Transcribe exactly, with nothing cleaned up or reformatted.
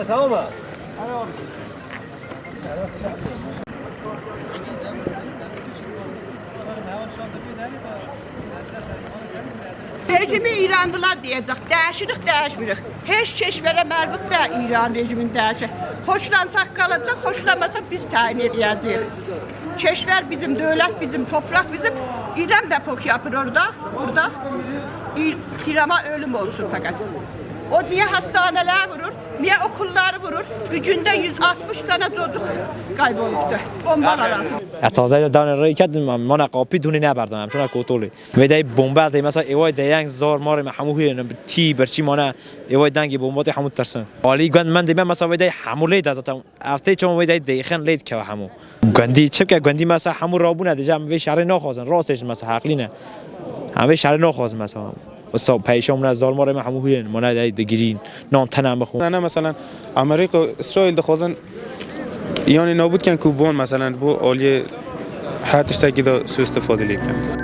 Tamam mı? Rejimi İranlılar diyecek. Değişirik, değişmirik. Hiç keşvere mervik de İran rejimini değişir. Hoşlansak kalacak, hoşlanmasak biz tayin edeceğiz. Keşver bizim, devlet bizim, toprak bizim. İran bepok yapır orada, burada. İ-, Tirama ölüm olsun fakat. O niye hastaneler vurur, niye okulları vurur? Gücünde yüz altmış tane çocuk kayboluptu bombalara. Etazayla dane rey kedim, mana kapî dûnê neberdim, em çûna kotolê. Vê dey bombe tê, mesela êway deyeng zor marê me hemû huyên, tî birçî mane, êway dengê bombe tê hemû tirsin. Alî gund mendê me, mesela vê dey hemû lê de zaten. Ev tê çawa wê dey deyxin lê dikewe hemû. Gundî çi bike, gundî mesela hemû rabûne dije em vê şerê naxwazin. Rastê jî mesela heqlî ne. Em vê şerê naxwazin mesela. Wisa peyşa mine zalmarê me hemû huyên, mane dey digirîn, nan tene mixwin. Ne, ne, mesela Amerîka, Îsraîl dixwazin yanî nabûd ken ku bon mesela bo aliyê her tiştekî de suîstifade lê bikin.